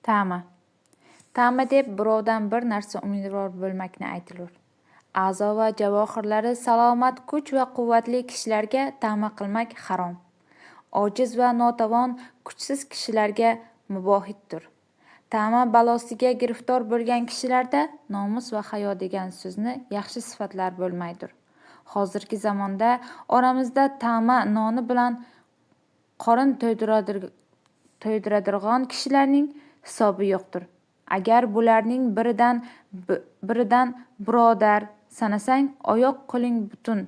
Tama. Tama deb birovdan bir narsa umidvor bo'lmakni aytilur. A'zo va javohirlari salomat, kuch va quvvatli kishilarga tama qilmak harom. Ojiz va notavon, kuchsiz kishilarga mubohdir. Tama balosiga giriftor bo'lgan kishilarda nomus va hayo degan so'zni yaxshi sifatlar bo'lmaydir. Hozirgi zamonda oramizda tama noni bilan qorin to'ydiradirg'on kishilarning hisobi yo'qdir. Agar bularning biridan birodar sanasang, oyoq qo'ling butun,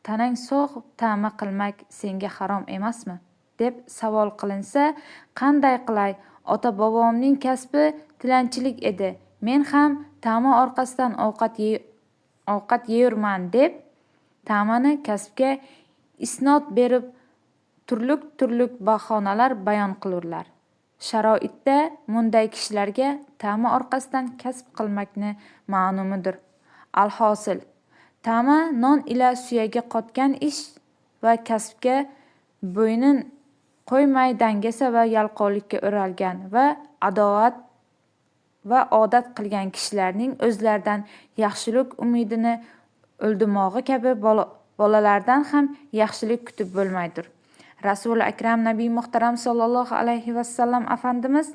tanang sog', tama qilmak senga harom emasmi, deb savol qilinsa, qanday qilay, ota bobomning kasbi tilanchilik edi, men ham tama orqasidan ovqat yeyurman, deb tamani kasbga isnod berib turlik turlik bahonalar bayon qilurlar. Sharoitda munday kishilarga tama orqasidan kasb qilmakni ma'lumidir. Alhosil, tama non ila suyagi qotgan ish va kasbga bo'ynin qo'ymay dangasa va yalqovlikka o'ralgan va odat qilgan kishilarning o'zlaridan yaxshilik umidini o'ldirmog'i kabi bolalardan ham yaxshilik kutib bo'lmaydir. Rasuli akram nabiy muhtaram sollallohu alayhi vasallam afandimiz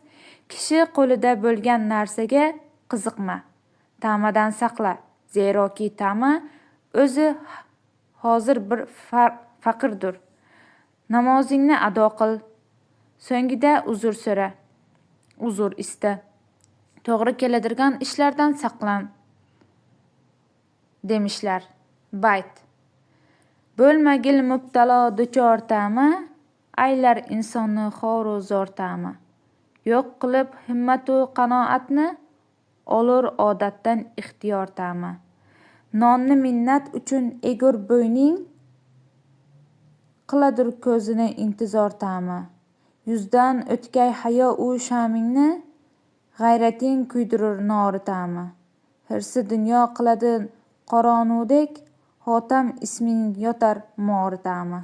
kishi qo'lida bo'lgan narsaga qiziqma, tamadan saqla, zeroki tama o'zi hozir bir faqirdir. Namozingni ado qil, so'ngida uzr so'ra, uzr ista. To'g'ri keladigan ishlardan saqlan demishlar. Bayt. Bo'lmagil mubtalo duchor tama, aylar insonni xoru zor tama. Yo'q qilib himmatu qanoatni, olur odatdan ixtiyor tama. Nonni minnat uchun egur bo'yning, qiladur ko'zini intizor tama. Yuzdan o'tkay hayo u shamingni, g'ayrating kuydirur nori tama. Hirsi dunyo qiladi qoronudek, xotam isming yotar mori tama.